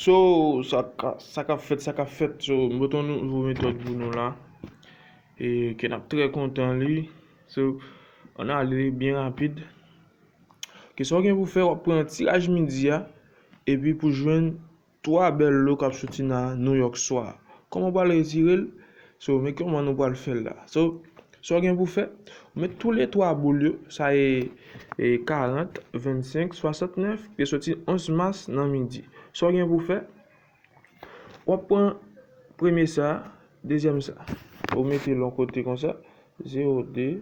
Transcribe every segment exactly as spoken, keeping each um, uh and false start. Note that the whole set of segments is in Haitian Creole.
So, sa k ap fèt, sa k ap fèt. So, m pote yon nouvo metòd pou nou la. E ke n ap trè kontan li. So, ann ale byen rapid. Ke sa w gen pou fè, w ap pran tiraj midi a, epi pou jwenn twa bèl lo k ap soti nan New York swa a. Kòman w pral retire l? So, men kòman nou pral fè l la. So, sa w gen pou fè, ou met tou le twa boul yo, sa e, e karant, vennsenk, swasantnèf, ki soti onz mas nan midi. Sa w gen pou fè, w ap pran premye sa, dezyèm sa. Ou mete l yon kote konsa, zewo de,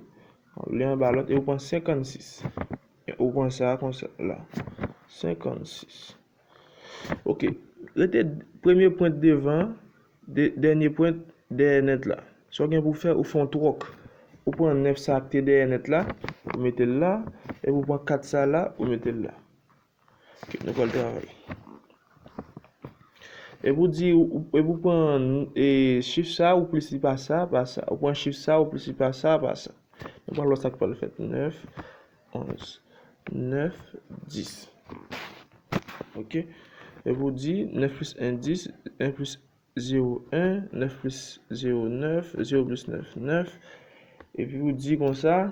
li anba lòt, e ou pran senkannsis. Ou pran sa konsa la. Senkannsis. Ok. Rete premye pwent devan, de, dènye pwent dèyè nèt la. Sa w gen pou fè, ou fè yon twòk. Ou pran nèf sa a ki te dèyè nèt la, ou mete l la, epi ou pran kat sa la, ou mete l la. Ok, nou pral travay. Epi ou di, ou, epi ou pran e, chif sa, ou plis li pa sa, pa sa. Ou pran chif sa, ou plis li pa sa, pa sa. Nou pral wè sa k pral fèt. Nèf, onz, nèf, dis. Ok? Epi ou di, nèf plis en, dis, en plis zewo, en, nèf plis zewo, nèf, zewo plis nèf, nèf. Epi ou di konsa,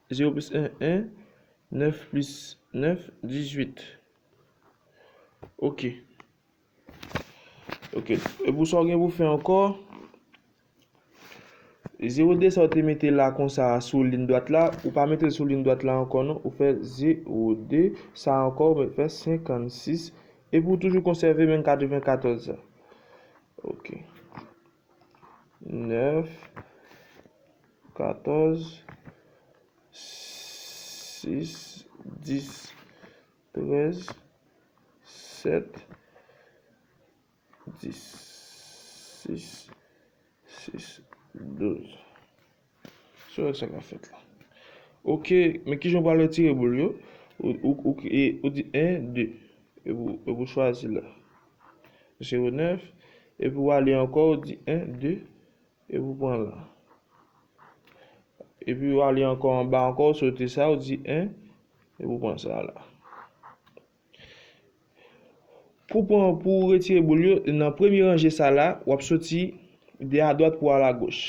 zewo plis en, en, nèf plis nèf, dizuit. Ok. Ok. Epi sa w gen pou fè ankò, zewo de sa w te mete la konsa sou liy dwat la, ou pa mete l sou liy dwat la ankò non, ou fè zewo de, sa ankò ou mèt fè senkannsis, epi ou toujou konsève menm katrevenkatòz sa. Ok. Nèf, katòz, sis, dis, trèz, sèt, dis, sis, sis, douz. Se wè sa k ap fèt la. Ok, men kijan w pral retire boul yo? Ou, ou, ou, e, ou di en, de. Epi ou, epi ou chwazi la. Zewo nèf. Epi ou ale ankò, ou di en, de. Epi ou pran la. Epi ou ale ankò anba ankò, ou sote sa, ou di en. Epi ou pran sa la. Pou pran, pou retire boul yo, nan premye ranje sa la, w ap soti de adwat pou al agoch.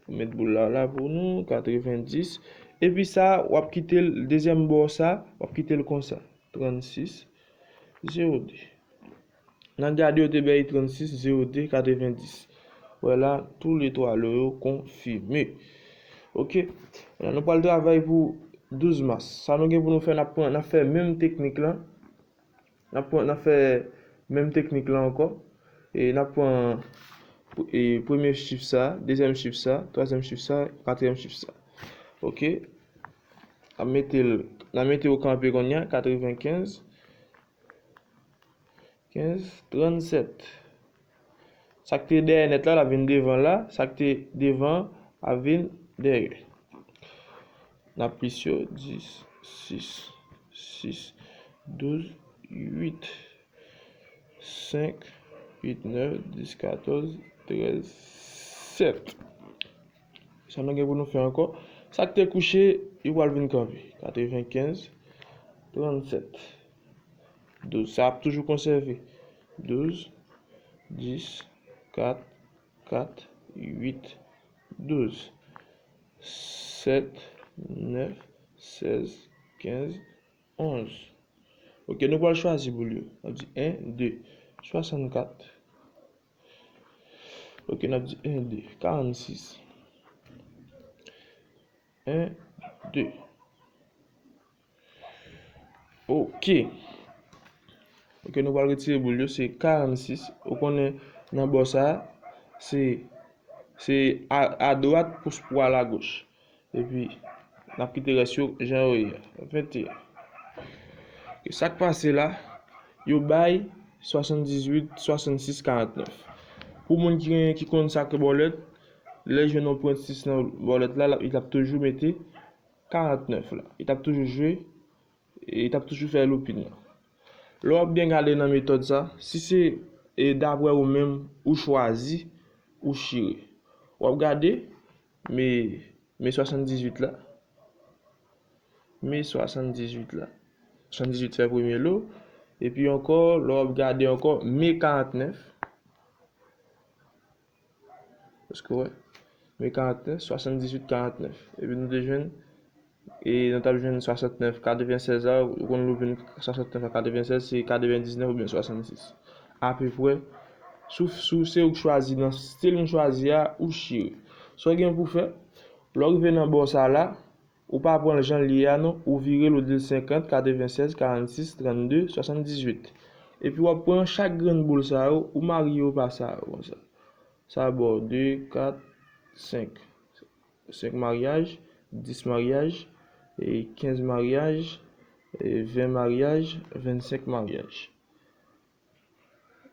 Ou met boul la, la pou nou, katrevendis. Epi sa, w ap kite l, dezyèm bò sa, w ap kite l konsa. Trannsis, zewo de. N a gade yo te bay trannsis, zewo de, katrevendis. Wè la, tou le twa lo yo konfime. Ok. La, nou pral travay pou douz mas. Sa nou gen pou nou fè, n ap pran, n ap fè menm teknik lan. N ap pran, n ap fè menm teknik lan ankò. E n ap pran e, premye chif sa, dezyèm chif sa, twazyèm chif sa, katriyèm chif sa. Ok. N ap mete l, n ap mete yo kanpe kounye a, katrevenkenz, kenz, trannsèt. Sa k te dèyè nèt la, l ap vin devan la. Sa k te devan ap vin dèyè. N ap plis yo, dis, sis, sis, douz, uit, senk, uit, nèf, dis, katòz, trèz, sèt. Sa nou gen pou nou fè ankò? Sa k te kouche, li pral vin kanpe. Katrevenkenz, trannsèt. Douz. Sa ap toujou konsève. Douz, dis, kat, kat, uit, douz. Sèt, nèf, sèz, kenz, onz. Ok, nou pral chwazi boul yo. N ap di en, de, swasannkat. Ok, n ap di en, de, karannsis. En, de. Ok. Ok, nou pral retire boul yo, se karannsis. Ou konnen nan bò sa, se, se a, adwat pou, pou al agoch. Epi, n ap kite rès yo jan yo ye a. Venteyen. Ok, sa k pase la, yo bay swasanndizuit, swasannsis, karantnèf. Pou moun ki, ki konn sa k bòlèt, lè l jwenn yon pwent sis nan bòlèt la, l ap, li t ap toujou mete karantnèf la. Li t ap toujou jwe, e li t ap toujou fè loupin nan. Lè w ap byen gade nan metòd sa, si se, e, daprè ou menm, ou chwazi, ou chire. W ap gade, men, men swasanndizuit la. Men swasanndizuit la. Swasanndizuit fè premye lo. Epi ankò, lè w ap gade ankò, me karantnèf. Èske w wè? Me karantnèf, swasanndizuit karantnèf. Epi nou te jwenn, e nou t ap jwenn swasantnèf katrevensèz la, ou konn lè w jwenn swasantnèf a katrevensèz, se katrevendiznèf oubyen swasannsis. Apeprè, si w, si w se ou k chwazi nan stil m chwazi a, ou chire. Sa w gen pou fè, lè w rive nan bò sa la, ou pa pran l jan l ye a non, ou vire l, ou di l senkant, katrevensèz, karannsis, trannde, swasanndizuit. Epi w ap pran chak grenn boul sa yo, ou marye yo pa sa yo konsa. Sa ba w de, kat, senk. Senk maryaj, dis maryaj, e kenz maryaj, e ven maryaj, vennsenk maryaj.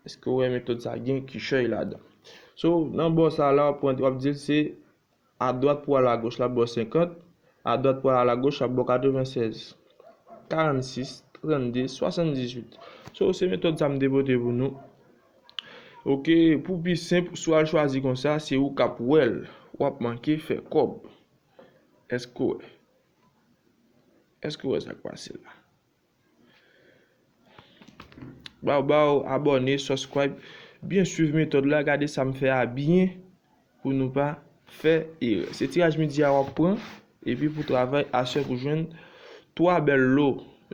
Èske w wè metòd sa gen kichòy ladan? So, nan bò sa la, w ap pran, w ap di l se adwat pou al agoch la, bò senkant, adwat pou al agoch la, bò katrevensèz, karannsis, trannde, swasanndizuit. So, se metòd sa m te pote pou nou. Oke, pou pi senp, si w al chwazi konsa, se ou k ap wè l, w ap manke fè kòb. Èske w wè? Èske w wè sa k pase la? Baw baw, abòne, subscribe, byen swiv metòd la, gade sa m fè a byen pou nou pa fè erè. Se tiraj midi a w ap pran, epi pou travay aswè pou jwenn twa bèl lo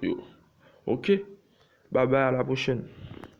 yo. Oke? Babay, a la pwochèn.